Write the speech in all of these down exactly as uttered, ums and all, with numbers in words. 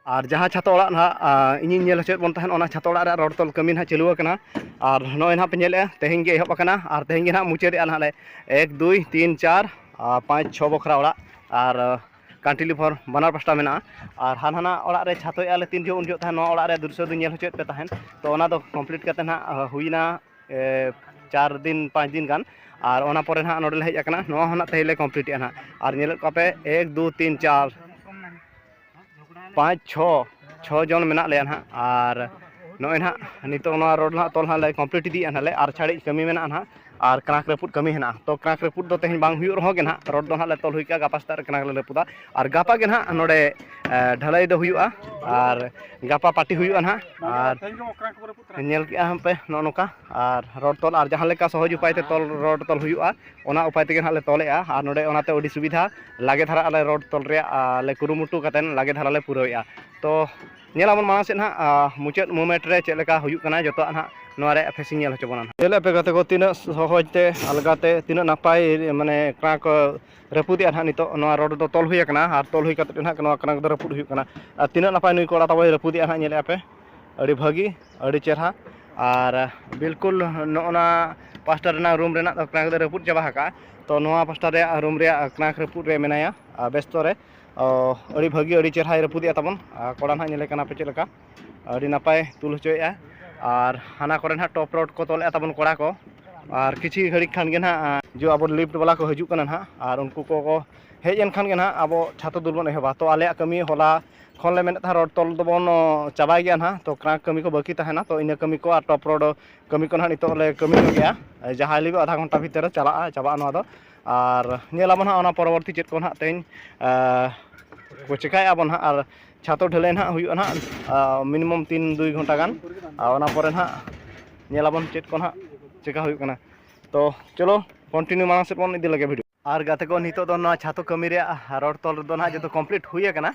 ᱟᱨ ᱡᱟᱦᱟᱸ ᱪᱷᱟᱛᱟ ᱚᱲᱟᱜ ᱱᱟᱦᱟᱜ, ᱟ, ᱤᱧᱤᱧ ᱧᱮᱞ ᱦᱚᱪᱚᱭᱮᱫ ᱵᱚᱱ ᱛᱟᱦᱮᱸᱫ, ᱚᱱᱟ ᱪᱷᱟᱛᱟ ᱚᱲᱟᱜ ᱨᱮᱭᱟᱜ ᱨᱚᱰ ᱛᱚᱞ ᱠᱟᱹᱢᱤ ᱱᱟᱦᱟᱜ ᱪᱟᱹᱞᱩ ᱟᱠᱟᱱᱟ᱾ ᱟᱨ ᱱᱚᱜᱼᱚᱭ ᱱᱟᱦᱟᱜ ᱯᱮ ᱧᱮᱞᱮᱫᱼᱟ, ᱛᱮᱦᱮᱧ ᱜᱮ ᱮᱦᱚᱵ ᱟᱠᱟᱱᱟ ᱟᱨ ᱛᱮᱦᱮᱧ ᱜᱮ ᱱᱟᱦᱟᱜ ᱢᱩᱪᱟᱹᱫᱮᱜᱼᱟ ᱱᱟᱦᱟᱜ ᱞᱮ᱾ ᱮᱠ, ᱫᱩᱭ, ᱛᱤᱱ, ᱪᱟᱨ, ᱟ, ᱯᱟᱸᱪ, ᱪᱷᱚ ᱵᱚᱠᱷᱨᱟ ᱚᱲᱟᱜ ᱟᱨ, ᱟ, cantilever ᱵᱟᱱᱟᱨ ᱯᱟᱥᱴᱟ ᱢᱮᱱᱟᱜᱼᱟ᱾ ᱟᱨ ᱦᱟᱱᱟ ᱱᱟᱦᱟᱜ ᱚᱲᱟᱜ ᱨᱮ ᱪᱷᱟᱛᱚᱭᱮᱫᱼᱟ ᱞᱮ ᱛᱤᱱ ᱡᱚᱦᱚᱜ, ᱩᱱ ᱡᱚᱦᱚᱜ ᱛᱟᱦᱮᱸᱫ ᱱᱚᱣᱟ ᱚᱲᱟᱜ ᱨᱮᱭᱟᱜ ᱫᱨᱤᱥᱥᱚ ᱫᱚᱧ ᱧᱮᱞ ᱦᱚᱪᱚᱭᱮᱫ ᱯᱮ ᱛᱟᱦᱮᱸᱫ᱾ ᱛᱚ ᱚᱱᱟ ᱫᱚ complete ᱠᱟᱛᱮ ᱱᱟᱦᱟᱜ, ᱟ, ᱦᱩᱭᱱᱟ, ᱮ, ᱪᱟᱨ ᱫᱤᱱ, ᱯᱟᱸᱪ ᱫᱤᱱ ᱜᱟᱱ᱾ ᱟᱨ ᱚᱱᱟ ᱯᱚᱨᱮ ᱱᱟᱦᱟᱜ ᱱᱚᱰᱮ ᱞᱮ ᱦᱮᱡ ᱟᱠᱟᱱᱟ, ᱱᱚᱣᱟ ᱦᱚᱸ ᱱᱟᱦᱟᱜ ᱛᱮᱦᱮᱧ ᱞᱮ completeᱮᱜᱼᱟ ᱱᱟᱦᱟᱜ᱾ ᱟᱨ ᱧᱮᱞᱮᱫ ᱠᱚᱣᱟ ᱯᱮ, ᱮᱠ, ᱫᱩ, ᱛᱤᱱ, ᱪᱟᱨ, ᱯᱟᱸᱪ, ᱪᱷᱚ, ᱪᱷᱚ ᱡᱚᱱ ᱢᱮᱱᱟᱜ ᱞᱮᱭᱟ ᱱᱟᱦᱟᱜ᱾ ᱟᱨ ᱱᱚᱜᱼᱚᱭ ᱱᱟᱦᱟᱜ ᱱᱤᱛᱚᱜ ᱱᱚᱣᱟ ᱨᱳᱰ ᱱᱟᱦᱟᱜ ᱛᱚᱞ ᱱᱟᱦᱟᱜ ᱞᱮ complete ᱤᱫᱤᱭᱮᱫᱼᱟ ᱱᱟᱦᱟᱜ ᱞᱮ, ᱟᱨ ᱪᱷᱟᱲᱤᱡ ᱠᱟᱹᱢᱤ ᱢᱮᱱᱟᱜᱼᱟ ᱱᱟᱦᱟᱜ, ᱟᱨ ᱠᱨᱟᱸᱠ ᱨᱟᱹᱯᱩᱫ ᱠᱟᱹᱢᱤ ᱦᱮᱱᱟᱜᱼᱟ᱾ ᱛᱚ ᱠᱨᱟᱸᱠ ᱨᱟᱹᱯᱩᱫ ᱫᱚ ᱛᱮᱦᱮᱧ ᱵᱟᱝ ᱦᱩᱭᱩᱜ ᱨᱮᱦᱚᱸ ᱜᱮ ᱱᱟᱦᱟᱜ, ᱨᱳᱰ ᱫᱚ ᱱᱟᱦᱟᱜ ᱞᱮ ᱛᱚᱞ ᱦᱩᱭ ᱠᱟᱜᱼᱟ, ᱜᱟᱯᱟ ᱥᱮᱛᱟᱜ ᱨᱮ ᱠᱨᱟᱸᱠ ᱞᱮ ᱨᱟᱹᱯᱩᱫᱟ᱾ ᱟᱨ ᱜᱟᱯᱟ ᱜᱮ ᱱᱟᱦᱟᱜ ᱱᱚᱰᱮ, ᱮ, ᱰᱷᱟᱹᱞᱟᱹᱭ ᱫᱚ ᱦᱩᱭᱩᱜᱼᱟ, ᱟᱨ ᱜᱟᱯᱟ ᱯᱟᱴᱤ ᱦᱩᱭᱩᱜᱼᱟ ᱱᱟᱦᱟᱜ᱾ ᱟᱨ ᱧᱮᱞ ᱠᱮᱜᱼᱟ ᱯᱮ ᱱᱚᱜᱼᱚ ᱱᱚᱝᱠᱟ, ᱟᱨ ᱨᱳᱰ ᱛᱚᱞ, ᱟᱨ ᱡᱟᱦᱟᱸ ᱞᱮᱠᱟ ᱥᱚᱦᱚᱡᱽ ᱩᱯᱟᱭ ᱛᱮ ᱛᱚᱞ, ᱨᱳᱰ ᱛᱚᱞ ᱦᱩᱭᱩᱜᱼᱟ, ᱚᱱᱟ ᱩᱯᱟᱭ ᱛᱮᱜᱮ ᱱᱟᱦᱟᱜ ᱞᱮ ᱛᱚᱞᱮᱜᱼᱟ᱾ ᱟᱨ ᱱᱚᱰᱮ ᱚᱱᱟᱛᱮ ᱟᱹᱰᱤ ᱥᱩᱵᱤᱫᱷᱟ, ᱞᱟᱜᱮ ᱫᱷᱟᱨᱟ ᱟᱞᱮ ᱨᱳᱰ ᱛᱚᱞ ᱨᱮᱭᱟᱜ, ᱟ, ᱞᱮ ᱠᱩᱨᱩᱢᱩᱴᱩ ᱠᱟᱛᱮᱫ ᱞᱟᱜᱮ ᱫᱷᱟᱨᱟ ᱞᱮ ᱯᱩᱨᱟᱹᱣᱮᱜᱼᱟ᱾ ᱛᱚ ᱧᱮᱞᱟᱵᱚᱱ ᱢᱟᱲᱟᱝ ᱥᱮᱫ ᱱᱟᱦᱟᱜ, ᱟ, ᱢᱩᱪᱟᱹᱫ moment ᱨᱮ ᱪᱮᱫ ᱞᱮᱠᱟ ᱦᱩᱭᱩᱜ ᱠᱟᱱᱟ, ᱡᱚᱛᱚᱣᱟᱜ ᱱᱟᱦᱟᱜ ᱱᱚᱣᱟ ᱨᱮᱭᱟᱜ facing ᱧᱮᱞ ᱦᱚᱪᱚ ᱵᱚᱱᱟ ᱱᱟᱦᱟᱜ᱾ ᱧᱮᱞᱮᱫ ᱯᱮ ᱜᱟᱛᱮ ᱠᱚ, ᱛᱤᱱᱟᱹᱜ ᱥᱚᱦᱚᱡᱽ ᱛᱮ, ᱟᱞᱜᱟ ᱛᱮ, ᱛᱤᱱᱟᱹᱜ ᱱᱟᱯᱟᱭ, ᱢᱟᱱᱮ, ᱠᱨᱟᱸᱠ ᱨᱟᱹᱯᱩᱫᱮᱜᱼᱟ ᱱᱟᱦᱟᱜ᱾ ᱱᱤᱛᱚᱜ ᱱᱚᱣᱟ ᱨᱳᱰ ᱫᱚ ᱛᱚᱞ ᱦᱩᱭ ᱟᱠᱟᱱᱟ, ᱟᱨ ᱛᱚᱞ ᱦᱩᱭ ᱠᱟᱛᱮᱫ ᱱᱟᱦᱟᱜ ᱱᱚᱣᱟ ᱠᱨᱟᱸᱠ ᱫᱚ ᱨᱟᱹᱯᱩᱫ ᱦᱩᱭᱩᱜ ᱠᱟᱱᱟ᱾ ᱟᱨ ᱛᱤᱱᱟᱹᱜ ᱱᱟᱯᱟᱭ ᱱᱩᱭ ᱠᱚᱲᱟ ᱛᱟᱵᱚᱭ ᱨᱟᱹᱯᱩᱫᱮᱜᱼᱟ ᱱᱟᱦᱟᱜ, ᱧᱮᱞᱮᱫᱼᱟ ᱯᱮ, ᱟᱹᱰᱤ ᱵᱷᱟᱹᱜᱤ, ᱟᱹᱰᱤ ᱪᱮᱦᱨᱟ᱾ ᱟᱨ ᱵᱤᱞᱠᱩᱞ ᱱᱚᱜᱼᱚ ᱱᱟ ᱯᱟᱥᱴᱟ ᱨᱮᱱᱟᱜ ᱨᱩᱢ ᱨᱮᱱᱟᱜ ᱫᱚ ᱠᱨᱟᱸᱠ ᱫᱚ ᱨᱟᱹᱯᱩᱫ ᱪᱟᱵᱟ ᱟᱠᱟᱜᱼᱟ᱾ ᱛᱚ ᱱᱚᱣᱟ ᱯᱟᱥᱴᱟ ᱨᱮᱭᱟᱜ ᱨᱩᱢ ᱨᱮᱭᱟᱜ ᱠᱨᱟᱸᱠ ᱨᱟᱹᱯᱩᱫ ᱨᱮ ᱢᱮᱱᱟᱭᱟ, ᱟᱨ, ᱵᱮᱥᱛᱚ ᱨᱮ᱾ ᱚ, ᱟᱹᱰᱤ ᱵᱷᱟᱹᱜᱤ, ᱟᱹᱰᱤ ᱪᱮᱦᱨᱟᱭ ᱨᱟᱹᱯᱩᱫᱮᱜᱼᱟ ᱛᱟᱵᱚᱱ᱾ ᱟᱨ ᱠᱚᱲᱟ ᱱᱟᱦᱟᱜ ᱧᱮᱞᱮ ᱠᱟᱱᱟ ᱯᱮ ᱪᱮᱫ ᱞᱮᱠᱟ, ᱟᱹᱰᱤ ᱱᱟᱯᱟᱭ ᱛᱩᱞ ᱦᱚᱪᱚᱭᱮᱫᱼᱟ᱾ ᱟᱨ ᱦᱟᱱᱟ ᱠᱚᱨᱮ ᱱᱟᱦᱟᱜ top rod ᱠᱚ ᱛᱚᱞᱮᱫᱼᱟ ᱛᱟᱵᱚᱱ ᱠᱚᱲᱟ ᱠᱚ᱾ ᱟᱨ ᱠᱤᱪᱷᱤ ᱜᱷᱟᱹᱲᱤᱡ ᱠᱷᱟᱱ ᱜᱮ ᱱᱟᱦᱟᱜ, ᱡᱚ ᱟᱵᱚ lift ᱵᱟᱞᱟ ᱠᱚ ᱦᱤᱡᱩᱜ ᱠᱟᱱᱟ ᱱᱟᱦᱟᱜ, ᱟᱨ ᱩᱱᱠᱩ ᱠᱚᱠᱚ ᱦᱮᱡ ᱮᱱ ᱠᱷᱟᱱ ᱜᱮ ᱱᱟᱦᱟᱜ ᱟᱵᱚ ᱪᱷᱟᱛᱟ ᱫᱩᱞ ᱵᱚᱱ ᱮᱦᱚᱵᱟ᱾ ᱛᱚ ᱟᱞᱮᱭᱟᱜ ᱠᱟᱹᱢᱤ ᱦᱚᱞᱟ ᱠᱷᱚᱱ ᱞᱮ ᱢᱮᱱᱮᱫ ᱛᱟᱦᱮᱸᱫ ᱨᱳᱰ ᱛᱚᱞ ᱫᱚᱵᱚᱱ, ᱚ, ᱪᱟᱵᱟᱭ ᱜᱮᱭᱟ ᱱᱟᱦᱟᱜ᱾ ᱛᱚ ᱠᱨᱟᱸᱠ ᱠᱟᱹᱢᱤ ᱠᱚ ᱵᱟᱹᱠᱤ ᱛᱟᱦᱮᱱᱟ, ᱛᱚ ᱤᱱᱟᱹ ᱠᱟᱹᱢᱤ ᱠᱚ ᱟᱨ top rod ᱠᱟᱹᱢᱤ ᱠᱚ ᱱᱟᱦᱟᱜ ᱱᱤᱛᱚᱜ ᱞᱮ ᱠᱟᱹᱢᱤ ᱧᱚᱜᱮᱜᱼᱟ᱾ ᱡᱟᱦᱟᱸ ᱞᱟᱹᱜᱤᱫ ᱟᱫᱷᱟ ᱜᱷᱚᱱᱴᱟ ᱵᱷᱤᱛᱤᱨ ᱨᱮ ᱪᱟᱞᱟᱜᱼᱟ, ᱪᱟᱵᱟᱜᱼᱟ ᱱᱚᱣᱟ ᱫᱚ᱾ ᱟᱨ ᱧᱮᱞ ᱟᱵᱚᱱ ᱦᱟᱸᱜ ᱚᱱᱟ ᱯᱚᱨᱚᱵᱚᱨᱛᱤ ᱪᱮᱫ ᱠᱚ ᱱᱟᱦᱟᱜ ᱛᱮᱦᱮᱧ, ᱮ, ᱠᱚ ᱪᱮᱠᱟᱭᱮᱫᱼᱟ ᱵᱚᱱ ᱦᱟᱸᱜ᱾ ᱟᱨ ᱪᱷᱟᱛᱚ ᱰᱷᱟᱹᱞᱟᱹᱭ ᱱᱟᱦᱟᱜ ᱦᱩᱭᱩᱜᱼᱟ ᱱᱟᱦᱟᱜ, ᱟ, minimum ᱛᱤᱱ ᱫᱩᱭ ᱜᱷᱚᱱᱴᱟ ᱜᱟᱱ᱾ ᱟᱨ ᱚᱱᱟ ᱯᱚᱨᱮ ᱱᱟᱦᱟᱜ ᱧᱮᱞ ᱟᱵᱚᱱ ᱪᱮᱫ ᱠᱚ ᱱᱟᱦᱟᱜ ᱪᱮᱠᱟ ᱦᱩᱭᱩᱜ ᱠᱟᱱᱟ᱾ ᱛᱚ ᱪᱚᱞᱚ continue ᱢᱟᱲᱟᱝ ᱥᱮᱫ ᱵᱚᱱ ᱤᱫᱤ ᱞᱮᱜᱮ video᱾ ᱟᱨ ᱜᱟᱛᱮ ᱠᱚ, ᱱᱤᱛᱚᱜ ᱫᱚ ᱱᱚᱣᱟ ᱪᱷᱟᱛᱚ ᱠᱟᱹᱢᱤ ᱨᱮᱭᱟᱜ ᱨᱚᱰ ᱛᱚᱞ ᱫᱚ ᱱᱟᱦᱟᱜ ᱡᱚᱛᱚ ᱠᱚᱢᱯᱞᱤᱴ ᱦᱩᱭ ᱟᱠᱟᱱᱟ᱾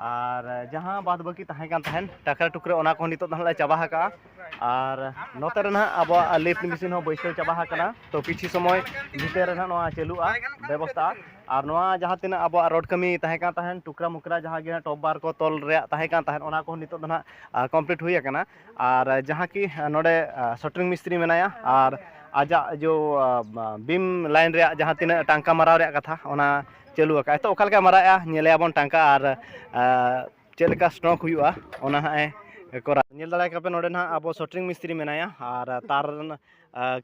ᱟᱨ ᱡᱟᱦᱟᱸ ᱵᱟᱫ ᱵᱟᱹᱠᱤ ᱛᱟᱦᱮᱸ ᱠᱟᱱ ᱛᱟᱦᱮᱸᱱ ᱴᱟᱠᱨᱟ ᱴᱩᱠᱨᱟᱹ, ᱚᱱᱟ ᱠᱚᱦᱚᱸ ᱱᱤᱛᱚᱜ ᱫᱚ ᱱᱟᱦᱟᱜ ᱞᱮ ᱪᱟᱵᱟ ᱟᱠᱟᱜᱼᱟ᱾ ᱟᱨ ᱱᱚᱛᱮ ᱨᱮ ᱱᱟᱦᱟᱜ ᱟᱵᱚᱣᱟᱜ ᱞᱤᱯᱷᱴ ᱢᱮᱥᱤᱱ ᱦᱚᱸ ᱵᱟᱹᱭᱥᱟᱹᱣ ᱪᱟᱵᱟ ᱟᱠᱟᱱᱟ᱾ ᱛᱚ ᱠᱤᱪᱷᱩ ᱥᱚᱢᱚᱭ ᱵᱷᱤᱛᱟᱹᱨ ᱨᱮ ᱱᱟᱦᱟᱜ ᱱᱚᱣᱟ ᱪᱟᱹᱞᱩᱜᱼᱟ, ᱵᱮᱵᱚᱥᱛᱷᱟ᱾ ᱟᱨ ᱱᱚᱣᱟ ᱡᱟᱦᱟᱸ ᱛᱤᱱᱟᱹᱜ ᱟᱵᱚᱣᱟᱜ ᱨᱚᱰ ᱠᱟᱹᱢᱤ ᱛᱟᱦᱮᱸ ᱠᱟᱱ ᱛᱟᱦᱮᱸᱱ, ᱴᱩᱠᱨᱟ ᱢᱩᱠᱨᱟ ᱡᱟᱦᱟᱸ ᱜᱮ ᱴᱚᱯ ᱵᱟᱨ ᱠᱚ ᱛᱚᱞ ᱨᱮᱭᱟᱜ ᱛᱟᱦᱮᱸ ᱠᱟᱱ ᱛᱟᱦᱮᱸᱱ, ᱚᱱᱟ ᱠᱚᱦᱚᱸ ᱱᱤᱛᱚᱜ ᱫᱚ ᱱᱟᱦᱟᱜ ᱠᱚᱢᱯᱞᱤᱴ ᱦᱩᱭ ᱟᱠᱟᱱᱟ᱾ ᱟᱨ ᱡᱟᱦᱟᱸ ᱠᱤ ᱱᱚᱰᱮ ᱥᱚᱴᱨᱤᱝ ᱢᱤᱥᱛᱨᱤ ᱢᱮᱱᱟᱭᱟ, ᱟᱨ ᱟᱡᱟᱜ ᱡᱚ ᱵᱤᱢ ᱞᱟᱭᱤᱱ ᱨᱮᱭᱟᱜ ᱡᱟᱦᱟᱸ ᱛᱤᱱᱟᱹᱜ ᱴᱟᱝᱠᱟ ᱢᱟᱨᱟᱣ ᱨᱮᱭᱟᱜ ᱠᱟᱛᱷᱟ, ᱚᱱᱟ ᱪᱟᱹᱞᱩ ᱟᱠᱟᱫᱼᱟᱭ᱾ ᱛᱚ ᱚᱠᱟ ᱞᱮᱠᱟ ᱢᱟᱨᱟᱜᱼᱟ, ᱧᱮᱞᱮᱭᱟᱵᱚᱱ ᱴᱟᱝᱠᱟ ᱟᱨ ᱪᱮᱫ ᱞᱮᱠᱟ ᱥᱴᱨᱚᱝ ᱦᱩᱭᱩᱜᱼᱟ, ᱚᱱᱟ ᱦᱟᱸᱜ ᱮ ᱠᱚᱨᱟᱣ᱾ ᱧᱮᱞ ᱫᱟᱲᱮᱭᱟᱜ ᱠᱟᱱᱟ ᱯᱮ, ᱱᱚᱰᱮ ᱱᱟᱦᱟᱜ ᱟᱵᱚ ᱥᱚᱴᱨᱤᱝ ᱢᱤᱥᱛᱨᱤ ᱢᱮᱱᱟᱭᱟ ᱟᱨ ᱛᱟᱨ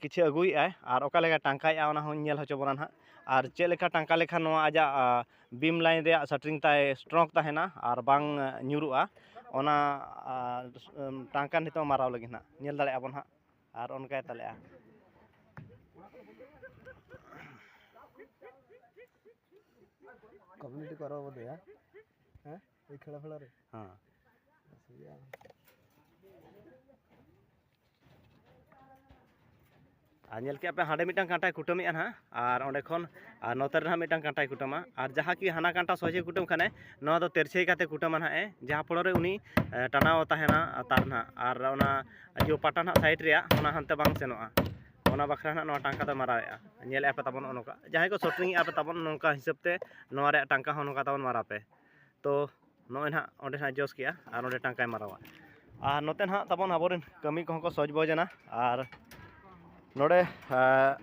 ᱠᱤᱪᱷᱩ ᱟᱹᱜᱩᱭᱮᱫᱼᱟᱭ ᱟᱨ ᱚᱠᱟ ᱞᱮᱠᱟ ᱴᱟᱝᱠᱟᱭᱮᱫᱼᱟ, ᱚᱱᱟ ᱦᱚᱸᱧ ᱧᱮᱞ ᱦᱚᱪᱚ ᱵᱚᱱᱟ ᱱᱟᱦᱟᱜ᱾ ᱟᱨ ᱪᱮᱫ ᱞᱮᱠᱟ ᱴᱟᱝᱠᱟ ᱞᱮᱠᱷᱟᱱ ᱱᱚᱣᱟ ᱟᱡᱟᱜ ᱵᱤᱢ ᱞᱟᱭᱤᱱ ᱨᱮᱭᱟᱜ ᱥᱟᱴᱨᱤᱝ ᱛᱟᱭ ᱥᱴᱨᱚᱝ ᱛᱟᱦᱮᱱᱟ ᱟᱨ ᱵᱟᱝ ᱧᱩᱨᱩᱜᱼᱟ, ᱚᱱᱟ ᱴᱟᱝᱠᱟ ᱱᱤᱛᱚᱜ ᱢᱟᱨᱟᱣ ᱞᱟᱹᱜᱤᱫ ᱱᱟᱦᱟᱜ᱾ ᱧᱮᱞ ᱫᱟᱲᱮᱭᱟᱜᱼᱟ ᱵᱚᱱ ᱦᱟᱸᱜ, ᱟᱨ ᱚᱱᱠᱟᱭ ᱛᱟᱞᱮᱜᱼᱟ᱾ ᱠᱚᱢᱤᱭᱩᱱᱤᱴᱤ ᱠᱚ ᱟᱨᱚ ᱵᱚᱫᱮᱭᱟ, ᱦᱮᱸ, ᱮᱭ ᱠᱷᱮᱲᱟ ᱯᱷᱮᱲᱟ ᱨᱮ᱾ ᱦᱮᱸ᱾ ᱟᱨ ᱧᱮᱞ ᱠᱮᱜᱼᱟ ᱯᱮ, ᱦᱟᱸᱰᱮ ᱢᱤᱫᱴᱟᱝ ᱠᱟᱸᱴᱟᱭ ᱠᱩᱴᱟᱹᱢᱮᱜᱼᱟ ᱱᱟᱦᱟᱜ, ᱟᱨ ᱚᱸᱰᱮ ᱠᱷᱚᱱ ᱟᱨ ᱱᱚᱛᱮ ᱨᱮ ᱱᱟᱦᱟᱜ ᱢᱤᱫᱴᱟᱝ ᱠᱟᱸᱴᱟᱭ ᱠᱩᱴᱟᱹᱢᱟ᱾ ᱟᱨ ᱡᱟᱦᱟᱸ ᱠᱤ ᱦᱟᱱᱟ ᱠᱟᱸᱴᱟ ᱥᱚᱡᱷᱮ ᱠᱩᱴᱟᱹᱢ ᱠᱷᱟᱱᱮ, ᱱᱚᱣᱟ ᱫᱚ ᱛᱮᱨᱪᱷᱟᱹᱭ ᱠᱟᱛᱮ ᱠᱩᱴᱟᱹᱢᱟ ᱱᱟᱦᱟᱜ ᱮ, ᱡᱟᱦᱟᱸ ᱯᱷᱚᱲᱚ ᱨᱮ ᱩᱱᱤ, ᱮ, ᱴᱟᱱᱟᱣ ᱛᱟᱦᱮᱱᱟ ᱛᱟᱨ ᱱᱟᱦᱟᱜ, ᱟᱨ ᱚᱱᱟ ᱡᱚ ᱯᱟᱴᱟ ᱱᱟᱦᱟᱜ ᱥᱟᱭᱤᱰ ᱨᱮᱭᱟᱜ ᱚᱱᱟ ᱦᱟᱱᱛᱮ ᱵᱟᱝ ᱥᱮᱱᱚᱜᱼᱟ᱾ ᱚᱱᱟ ᱵᱟᱠᱷᱨᱟ ᱱᱟᱦᱟᱜ ᱱᱚᱣᱟ ᱴᱟᱝᱠᱟ ᱫᱚ ᱢᱟᱨᱟᱣᱮᱜᱼᱟ᱾ ᱧᱮᱞᱮᱜᱼᱟ ᱯᱮ ᱛᱟᱵᱚᱱ ᱱᱚᱜᱼᱚ ᱱᱚᱝᱠᱟ, ᱡᱟᱦᱟᱸᱭ ᱠᱚ ᱥᱚᱴᱨᱤᱝ ᱮᱜᱼᱟ ᱯᱮ ᱛᱟᱵᱚᱱ, ᱱᱚᱝᱠᱟ ᱦᱤᱥᱟᱹᱵ ᱛᱮ ᱱᱚᱣᱟ ᱨᱮᱭᱟᱜ ᱴᱟᱝᱠᱟ ᱦᱚᱸ ᱱᱚᱝᱠᱟ ᱛᱟᱵᱚᱱ ᱢᱟᱨᱟᱣ ᱯᱮ᱾ ᱛᱚ ᱱᱚᱜᱼᱚᱭ ᱱᱟᱦᱟᱜ ᱚᱸᱰᱮ ᱱᱟᱦᱟᱜ ᱡᱚᱥ ᱠᱮᱜᱼᱟ ᱟᱨ ᱚᱸᱰᱮ ᱴᱟᱝᱠᱟᱭ ᱢᱟᱨᱟᱣᱟ᱾ ᱟᱨ ᱱᱚᱛᱮ ᱱᱟᱦᱟᱜ ᱛᱟᱵᱚᱱ ᱟᱵᱚᱨᱮᱱ ᱠᱟᱹᱢᱤ ᱠᱚᱦᱚᱸ ᱠᱚ ᱥᱚᱡᱽ ᱵᱚᱡᱽ ᱮᱱᱟ᱾ ᱟᱨ ᱱᱚᱰᱮ, ᱮ,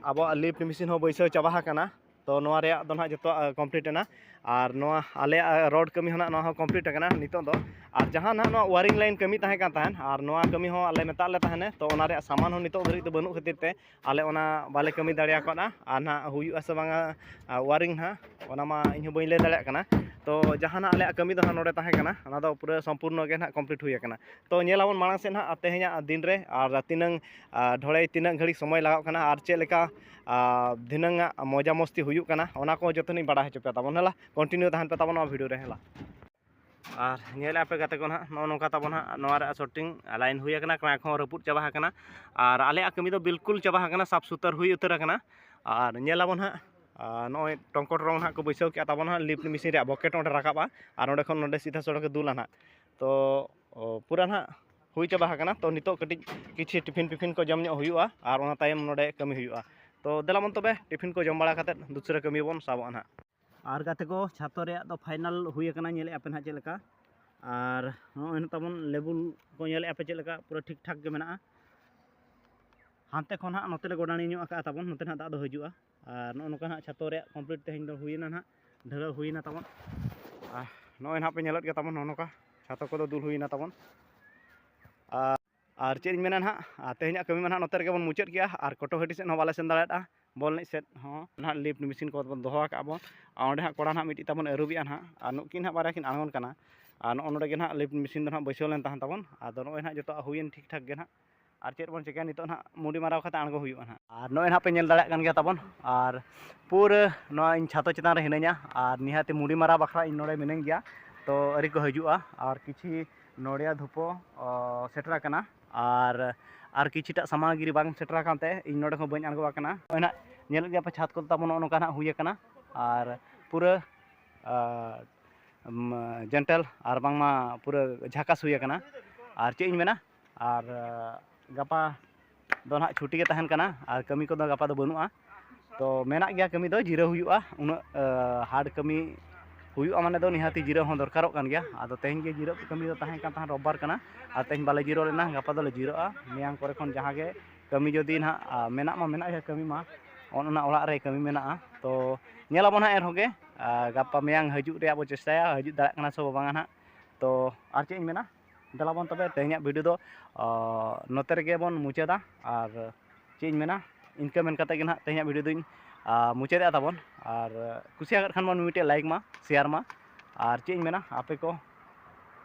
ᱟᱵᱚᱣᱟᱜ ᱞᱤᱯᱷᱴ ᱢᱮᱥᱤᱱ ᱦᱚᱸ ᱵᱟᱹᱭᱥᱟᱹᱣ ᱪᱟᱵᱟ ᱟᱠᱟᱱᱟ᱾ ᱛᱚ ᱱᱚᱣᱟ ᱨᱮᱭᱟᱜ ᱫᱚ ᱱᱟᱦᱟᱜ ᱡᱚᱛᱚᱣᱟᱜ, ᱮ, ᱠᱚᱢᱯᱞᱤᱴ ᱮᱱᱟ᱾ ᱟᱨ ᱱᱚᱣᱟ ᱟᱞᱮᱭᱟᱜ, ᱮ, ᱨᱚᱰ ᱠᱟᱹᱢᱤ ᱦᱚᱸ ᱱᱟᱦᱟᱜ ᱱᱚᱣᱟ ᱦᱚᱸ ᱠᱚᱢᱯᱞᱤᱴ ᱟᱠᱟᱱᱟ ᱱᱤᱛᱚᱜ ᱫᱚ᱾ ᱟᱨ ᱡᱟᱦᱟᱸ ᱱᱟᱦᱟᱜ ᱱᱚᱣᱟ ᱣᱟᱨᱤᱝ ᱞᱟᱭᱤᱱ ᱠᱟᱹᱢᱤ ᱛᱟᱦᱮᱸ ᱠᱟᱱ ᱛᱟᱦᱮᱸᱫ, ᱟᱨ ᱱᱚᱣᱟ ᱠᱟᱹᱢᱤ ᱦᱚᱸ ᱟᱞᱮ ᱢᱮᱛᱟᱜ ᱞᱮ ᱛᱟᱦᱮᱱᱟ, ᱛᱚ ᱚᱱᱟ ᱨᱮᱭᱟᱜ ᱥᱟᱢᱟᱱ ᱦᱚᱸ ᱱᱤᱛᱚᱜ ᱫᱷᱟᱹᱨᱤᱡ ᱫᱚ ᱵᱟᱹᱱᱩᱜ ᱠᱷᱟᱹᱛᱤᱨ ᱛᱮ ᱟᱞᱮ ᱚᱱᱟ ᱵᱟᱞᱮ ᱠᱟᱹᱢᱤ ᱫᱟᱲᱮ ᱟᱠᱟᱫᱼᱟ᱾ ᱟᱨ ᱱᱟᱦᱟᱜ ᱦᱩᱭᱩᱜᱼᱟ ᱥᱮ ᱵᱟᱝᱟ, ᱟ, ᱣᱟᱨᱤᱝ ᱱᱟᱦᱟᱜ, ᱚᱱᱟ ᱢᱟ ᱤᱧ ᱦᱚᱸ ᱵᱟᱹᱧ ᱞᱟᱹᱭ ᱫᱟᱲᱮᱭᱟᱜ ᱠᱟᱱᱟ᱾ ᱛᱚ ᱡᱟᱦᱟᱸ ᱱᱟᱦᱟᱜ ᱟᱞᱮᱭᱟᱜ ᱠᱟᱹᱢᱤ ᱫᱚ ᱱᱟᱦᱟᱜ ᱱᱚᱰᱮ ᱛᱟᱦᱮᱸ ᱠᱟᱱᱟ, ᱚᱱᱟ ᱫᱚ ᱯᱩᱨᱟᱹ ᱥᱚᱢᱯᱩᱨᱱᱚ ᱜᱮ ᱱᱟᱦᱟᱜ ᱠᱚᱢᱯᱞᱤᱴ ᱦᱩᱭ ᱟᱠᱟᱱᱟ᱾ ᱛᱚ ᱧᱮᱞ ᱟᱵᱚᱱ ᱢᱟᱲᱟᱝ ᱥᱮᱫ ᱱᱟᱦᱟᱜ ᱛᱮᱦᱮᱧᱟᱜ ᱫᱤᱱ ᱨᱮ ᱟᱨ ᱛᱤᱱᱟᱹᱝ, ᱟ, ᱰᱷᱚᱲᱮᱭ ᱛᱤᱱᱟᱹᱜ ᱜᱷᱟᱹᱲᱤᱡ ᱥᱚᱢᱚᱭ ᱞᱟᱜᱟᱜ ᱠᱟᱱᱟ ᱟᱨ ᱪᱮᱫ ᱞᱮᱠᱟ, ᱟ, ᱫᱷᱤᱱᱟᱹᱝ ᱟᱜ ᱢᱚᱡᱟ ᱢᱚᱥᱛᱤ ᱦᱩᱭᱩᱜ ᱠᱟᱱᱟ, ᱚᱱᱟ ᱠᱚ ᱡᱚᱛᱚ ᱞᱤᱧ ᱵᱟᱲᱟᱭ ᱦᱚᱪᱚ ᱯᱮ ᱛᱟᱵᱚᱱ᱾ ᱦᱮᱞᱟ, ᱠᱚᱱᱴᱤᱱᱤᱭᱩ ᱛᱟᱦᱮᱱ ᱯᱮ ᱛᱟᱵᱚᱱ ᱱᱚᱣᱟ ᱵᱷᱤᱰᱤᱭᱳ ᱨᱮ᱾ ᱦᱮᱞᱟ, ᱟᱨ ᱧᱮᱞᱮᱫᱼᱟ ᱯᱮ ᱜᱟᱛᱮ ᱠᱚ ᱱᱟᱦᱟᱜ, ᱱᱚᱜᱼᱚ ᱱᱚᱝᱠᱟ ᱛᱟᱵᱚᱱ ᱦᱟᱸᱜ ᱱᱚᱣᱟ ᱨᱮᱭᱟᱜ ᱥᱚᱴᱤᱝ ᱞᱟᱭᱤᱱ ᱦᱩᱭ ᱟᱠᱟᱱᱟ, ᱠᱨᱟᱸᱠ ᱦᱚᱸ ᱨᱟᱹᱯᱩᱫ ᱪᱟᱵᱟ ᱟᱠᱟᱱᱟ᱾ ᱟᱨ ᱟᱞᱮᱭᱟᱜ ᱠᱟᱹᱢᱤ ᱫᱚ ᱵᱤᱞᱠᱩᱞ ᱪᱟᱵᱟ ᱟᱠᱟᱱᱟ, ᱥᱟᱯ ᱥᱩᱛᱟᱹᱨ ᱦᱩᱭ ᱩᱛᱟᱹᱨ ᱟᱠᱟᱱᱟ᱾ ᱟᱨ ᱧᱮᱞ ᱟᱵᱚᱱ ᱦᱟᱸᱜ, ᱟᱨ ᱱᱚᱜᱼᱚᱭ ᱴᱚᱝᱠᱚ ᱴᱚᱨᱚᱝ ᱱᱟᱦᱟᱜ ᱠᱚ ᱵᱟᱹᱭᱥᱟᱹᱣ ᱠᱮᱜᱼᱟ ᱛᱟᱵᱚᱱ ᱦᱟᱸᱜ, ᱞᱤᱯᱷᱴ ᱢᱮᱥᱤᱱ ᱨᱮᱭᱟᱜ ᱵᱚᱠᱮᱴ ᱚᱸᱰᱮ ᱨᱟᱠᱟᱵᱼᱟ ᱟᱨ ᱚᱸᱰᱮ ᱠᱷᱚᱱ ᱱᱚᱸᱰᱮ ᱥᱤᱫᱷᱟ ᱥᱚᱲᱚᱠᱮ ᱫᱩᱞᱟ ᱱᱟᱦᱟᱜ᱾ ᱛᱚ ᱚ, ᱯᱩᱨᱟᱹ ᱱᱟᱦᱟᱜ ᱦᱩᱭ ᱪᱟᱵᱟ ᱟᱠᱟᱱᱟ᱾ ᱛᱚ ᱱᱤᱛᱚᱜ ᱠᱟᱹᱴᱤᱡ ᱠᱤᱪᱷᱤ ᱴᱤᱯᱷᱤᱱ ᱯᱤᱯᱷᱤᱱ ᱠᱚ ᱡᱚᱢ ᱧᱚᱜ ᱦᱩᱭᱩᱜᱼᱟ ᱟᱨ ᱚᱱᱟ ᱛᱟᱭᱚᱢ ᱱᱚᱸᱰᱮ ᱠᱟᱹᱢᱤ ᱦᱩᱭᱩᱜᱼᱟ᱾ ᱛᱚ ᱫᱮᱞᱟ ᱵᱚᱱ ᱛᱚᱵᱮ ᱴᱤᱯᱷᱤᱱ ᱠᱚ ᱡᱚᱢ ᱵᱟᱲᱟ ᱠᱟᱛᱮᱫ ᱫᱩᱥᱨᱟᱹ ᱠᱟᱹᱢᱤ ᱵᱚᱱ ᱥᱟᱵᱚᱜᱼᱟ ᱱᱟᱦᱟᱜ᱾ ᱟᱨ ᱜᱟᱛᱮ ᱠᱚ, ᱪᱷᱟᱛᱚ ᱨᱮᱭᱟᱜ ᱫᱚ ᱯᱷᱟᱭᱱᱟᱞ ᱦᱩᱭ ᱟᱠᱟᱱᱟ, ᱧᱮᱞᱮᱫᱼᱟ ᱯᱮ ᱱᱟᱦᱟᱜ ᱪᱮᱫ ᱞᱮᱠᱟ᱾ ᱟᱨ ᱱᱚᱜᱼᱚᱭ ᱱᱟᱦᱟᱜ ᱛᱟᱵᱚᱱ ᱞᱮᱵᱩᱞ ᱠᱚ ᱧᱮᱞᱮᱫᱼᱟ ᱯᱮ ᱪᱮᱫ ᱞᱮᱠᱟ, ᱯᱩᱨᱟᱹ ᱴᱷᱤᱠ ᱴᱷᱟᱠ ᱜᱮ ᱢᱮᱱᱟᱜᱼᱟ᱾ ᱦᱟᱱᱛᱮ ᱠᱷᱚᱱ ᱦᱟᱸᱜ ᱱᱚᱛᱮ ᱞᱮ ᱜᱚᱰᱟᱱᱤ ᱧᱚᱜ ᱟᱠᱟᱫᱼᱟ ᱛᱟᱵᱚᱱ, ᱱᱚᱛᱮ ᱱᱟᱦᱟᱜ ᱫᱟᱜ ᱫᱚ ᱦᱤᱡᱩᱜᱼᱟ᱾ ᱟᱨ ᱱᱚᱜᱼᱚ ᱱᱚᱝᱠᱟ ᱱᱟᱦᱟᱜ ᱪᱷᱟᱛᱚ ᱨᱮᱭᱟᱜ ᱠᱚᱢᱯᱞᱤᱴ ᱛᱮᱦᱮᱧ ᱫᱚ ᱦᱩᱭᱮᱱᱟ ᱱᱟᱦᱟᱜ, ᱰᱷᱟᱹᱞᱟᱹᱣ ᱦᱩᱭᱮᱱᱟ ᱛᱟᱵᱚᱱ᱾ ᱟᱨ ᱱᱚᱜᱼᱚᱭ ᱱᱟᱦᱟᱜ ᱯᱮ ᱧᱮᱞᱮᱫ ᱜᱮᱭᱟ ᱛᱟᱵᱚᱱ, ᱱᱚᱜᱼᱚ ᱱᱚᱝᱠᱟ ᱪᱷᱟᱛᱚ ᱠᱚᱫᱚ ᱫᱩᱞ ᱦᱩᱭᱮᱱᱟ ᱛᱟᱵᱚᱱ᱾ ᱟᱨ, ᱟᱨ ᱪᱮᱫ ᱤᱧ ᱢᱮᱱᱟ ᱱᱟᱦᱟᱜ, ᱟᱨ ᱛᱮᱦᱮᱧᱟᱜ ᱠᱟᱹᱢᱤ ᱢᱟ ᱱᱟᱦᱟᱜ ᱱᱚᱛᱮ ᱨᱮᱜᱮ ᱵᱚᱱ ᱢᱩᱪᱟᱹᱫ ᱠᱮᱜᱼᱟ᱾ ᱟᱨ ᱠᱚᱴᱚᱠᱦᱟᱹᱴᱤ ᱥᱮᱫ ᱦᱚᱸ ᱵᱟᱞᱮ ᱥᱮᱱ ᱫᱟᱲᱮᱭᱟᱜᱼᱟ, ᱵᱚᱞ ᱮᱱᱮᱡ ᱥᱮᱫ ᱦᱚᱸ ᱱᱟᱦᱟᱜ ᱞᱤᱯᱷᱴ ᱢᱮᱥᱤᱱ ᱠᱚ ᱵᱚᱱ ᱫᱚᱦᱚ ᱟᱠᱟᱫᱼᱟ ᱵᱚᱱ᱾ ᱟᱨ ᱚᱸᱰᱮ ᱦᱟᱸᱜ ᱠᱚᱲᱟ ᱱᱟᱦᱟᱜ ᱢᱤᱫᱴᱤᱡ ᱛᱟᱵᱚᱱ ᱟᱹᱨᱩᱵᱮᱜᱼᱟ ᱱᱟᱦᱟᱜ, ᱟᱨ ᱱᱩᱠᱤᱱ ᱱᱟᱦᱟᱜ ᱵᱟᱨᱭᱟ ᱠᱤᱱ ᱟᱬᱜᱚᱱ ᱠᱟᱱᱟ᱾ ᱟᱨ ᱱᱚᱜᱼᱚ ᱱᱚᱰᱮ ᱜᱮ ᱱᱟᱦᱟᱜ ᱞᱤᱯᱷᱴ ᱢᱮᱥᱤᱱ ᱫᱚ ᱱᱟᱦᱟᱜ ᱵᱟᱹᱭᱥᱟᱹᱣ ᱞᱮᱱ ᱛᱟᱦᱮᱸ ᱛᱟᱵᱚᱱ᱾ ᱟᱫᱚ ᱱᱚᱜᱼᱚᱭ ᱱᱟᱦᱟᱜ ᱡᱚᱛᱚᱣᱟᱜ ᱦᱩᱭᱮᱱ ᱴᱷᱤᱠ ᱴᱷᱟᱠ ᱜᱮ ᱱᱟᱦᱟᱜ᱾ ᱟᱨ ᱪᱮᱫ ᱵᱚᱱ ᱪᱤᱠᱟᱹᱭᱟ, ᱱᱤᱛᱚᱜ ᱱᱟᱦᱟᱜ ᱢᱩᱰᱤ ᱢᱟᱨᱟᱣ ᱠᱟᱛᱮ ᱟᱬᱜᱚ ᱦᱩᱭᱩᱜᱼᱟ ᱱᱟᱦᱟᱜ᱾ ᱟᱨ ᱱᱚᱜᱼᱚᱭ ᱱᱟᱦᱟᱜ ᱯᱮ ᱧᱮᱞ ᱫᱟᱲᱮᱭᱟᱜ ᱠᱟᱱ ᱜᱮᱭᱟ ᱛᱟᱵᱚᱱ, ᱟᱨ ᱯᱩᱨᱟᱹ ᱱᱚᱣᱟ ᱤᱧ ᱪᱷᱟᱛᱚ ᱪᱮᱛᱟᱱ ᱨᱮ ᱦᱤᱱᱟᱹᱧᱟ᱾ ᱟᱨ ᱱᱤᱦᱟᱹᱛᱤ ᱢᱩᱰᱤ ᱢᱟᱨᱟᱣ ᱵᱟᱠᱷᱨᱟ ᱤᱧ ᱱᱚᱰᱮ ᱢᱤᱱᱟᱹᱧ ᱜᱮᱭᱟ᱾ ᱛᱚ ᱟᱹᱣᱨᱤ ᱠᱚ ᱦᱤᱡᱩᱜᱼᱟ, ᱟᱨ ᱠᱤᱪᱷᱤ ᱱᱚᱰᱮᱭᱟ ᱫᱷᱩᱯᱚ, ᱚ, ᱥᱮᱴᱮᱨ ᱟᱠᱟᱱᱟ᱾ ᱟᱨ, ᱟᱨ ᱠᱤᱪᱷᱤᱴᱟᱜ ᱥᱟᱢᱟᱜᱨᱤ ᱵᱟᱝ ᱥᱮᱴᱮᱨ ᱟᱠᱟᱱ ᱛᱮ ᱤᱧ ᱱᱚᱰᱮ ᱦᱚᱸ ᱵᱟᱹᱧ ᱟᱬᱜᱚ ᱟᱠᱟᱱᱟ᱾ ᱱᱚᱜᱼᱚᱭ ᱱᱟᱦᱟᱜ ᱧᱮᱞᱮᱫ ᱜᱮᱭᱟ ᱯᱮ ᱪᱷᱟᱛ ᱠᱚᱫᱚ ᱛᱟᱵᱚᱱ ᱱᱚᱜᱼᱚ ᱱᱚᱝᱠᱟ ᱱᱟᱦᱟᱜ ᱦᱩᱭ ᱟᱠᱟᱱᱟ᱾ ᱟᱨ ᱯᱩᱨᱟᱹ, ᱟ, ᱩᱢ, ᱡᱮᱱᱴᱮᱞ ᱟᱨ ᱵᱟᱝᱢᱟ ᱯᱩᱨᱟᱹ ᱡᱷᱟᱠᱟᱥ ᱦᱩᱭ ᱟᱠᱟᱱᱟ᱾ ᱟᱨ ᱪᱮᱫ ᱤᱧ ᱢᱮᱱᱟ, ᱟᱨ, ᱟ, ᱜᱟᱯᱟ ᱫᱚ ᱱᱟᱦᱟᱜ ᱪᱷᱩᱴᱤ ᱜᱮ ᱛᱟᱦᱮᱱ ᱠᱟᱱᱟ ᱟᱨ ᱠᱟᱹᱢᱤ ᱠᱚᱫᱚ ᱜᱟᱯᱟ ᱫᱚ ᱵᱟᱹᱱᱩᱜᱼᱟ᱾ ᱛᱚ ᱢᱮᱱᱟᱜ ᱜᱮᱭᱟ ᱠᱟᱹᱢᱤ ᱫᱚ, ᱡᱤᱨᱟᱹᱣ ᱦᱩᱭᱩᱜᱼᱟ᱾ ᱩᱱᱟᱹᱜ, ᱟ, ᱦᱟᱨᱰ ᱠᱟᱹᱢᱤ ᱦᱩᱭᱩᱜᱼᱟ ᱢᱟᱱᱮ ᱫᱚ ᱱᱤᱦᱟᱹᱛᱤ ᱡᱤᱨᱟᱹᱣ ᱦᱚᱸ ᱫᱚᱨᱠᱟᱨᱚᱜ ᱠᱟᱱ ᱜᱮᱭᱟ᱾ ᱟᱫᱚ ᱛᱮᱦᱮᱧ ᱜᱮ ᱡᱤᱨᱟᱹᱣ ᱠᱟᱹᱢᱤ ᱫᱚ ᱛᱟᱦᱮᱸ ᱠᱟᱱ ᱛᱟᱦᱮᱸᱫ, ᱨᱳᱵᱵᱟᱨ ᱠᱟᱱᱟ, ᱟᱨ ᱛᱮᱦᱮᱧ ᱵᱟᱞᱮ ᱡᱤᱨᱟᱹᱣ ᱞᱮᱱᱟ᱾ ᱜᱟᱯᱟ ᱫᱚᱞᱮ ᱡᱤᱨᱟᱹᱜᱼᱟ᱾ ᱢᱮᱭᱟᱝ ᱠᱚᱨᱮ ᱠᱷᱚᱱ ᱡᱟᱦᱟᱸ ᱜᱮ ᱠᱟᱹᱢᱤ ᱡᱩᱫᱤ ᱱᱟᱦᱟᱜ, ᱟ, ᱢᱮᱱᱟᱜ ᱢᱟ ᱢᱮᱱᱟᱜ ᱜᱮ ᱠᱟᱹᱢᱤ ᱢᱟ, ᱚᱱ ᱚᱱᱟ ᱚᱲᱟᱜ ᱨᱮ ᱠᱟᱹᱢᱤ ᱢᱮᱱᱟᱜᱼᱟ᱾ ᱛᱚ ᱧᱮᱞᱟᱵᱚᱱ ᱦᱟᱸᱜ ᱮᱱᱦᱚᱸ ᱜᱮ, ᱟ, ᱜᱟᱯᱟ ᱢᱮᱭᱟᱝ ᱦᱤᱡᱩᱜ ᱨᱮᱭᱟᱜ ᱵᱚ ᱪᱮᱥᱴᱟᱭᱟ, ᱦᱤᱡᱩᱜ ᱫᱟᱲᱮᱭᱟᱜ ᱠᱟᱱᱟ ᱥᱮ ᱵᱚ ᱵᱟᱝᱟ ᱱᱟᱦᱟᱜ᱾ ᱛᱚ ᱟᱨ ᱪᱮᱫ ᱤᱧ ᱢᱮᱱᱟ, ᱫᱮᱞᱟᱵᱚᱱ ᱛᱚᱵᱮ ᱛᱮᱦᱮᱧᱟᱜ ᱵᱷᱤᱰᱤᱭᱳ ᱫᱚ, ᱟ, ᱱᱚᱛᱮ ᱨᱮᱜᱮ ᱵᱚᱱ ᱢᱩᱪᱟᱹᱫᱟ᱾ ᱟᱨ ᱪᱮᱫ ᱤᱧ ᱢᱮᱱᱟ, ᱤᱱᱠᱟᱹ ᱢᱮᱱ ᱠᱟᱛᱮ ᱜᱮ ᱱᱟᱦᱟᱜ ᱛᱮᱦᱮᱧᱟᱜ ᱵᱷᱤᱰᱤᱭᱳ ᱫᱚᱧ, ᱟ, ᱢᱩᱪᱟᱹᱫᱮᱜᱼᱟ ᱛᱟᱵᱚᱱ᱾ ᱟᱨ ᱠᱩᱥᱤᱭᱟᱜ ᱠᱷᱟᱱ ᱵᱚᱱ ᱢᱤᱫᱴᱮᱡ ᱞᱟᱭᱤᱠ ᱢᱟ, ᱥᱮᱭᱟᱨ ᱢᱟ᱾ ᱟᱨ ᱪᱮᱫ ᱤᱧ ᱢᱮᱱᱟ, ᱟᱯᱮ ᱠᱚ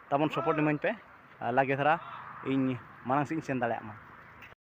ᱛᱟᱵᱚᱱ ᱥᱟᱯᱳᱨᱴ ᱤᱢᱟᱹᱧ ᱯᱮ, ᱟ, ᱞᱟᱜᱮ ᱫᱷᱟᱨᱟ ᱤᱧ ᱢᱟᱲᱟᱝ ᱥᱮᱫ ᱤᱧ ᱥᱮᱱ ᱫᱟᱲᱮᱭᱟᱜ ᱢᱟ᱾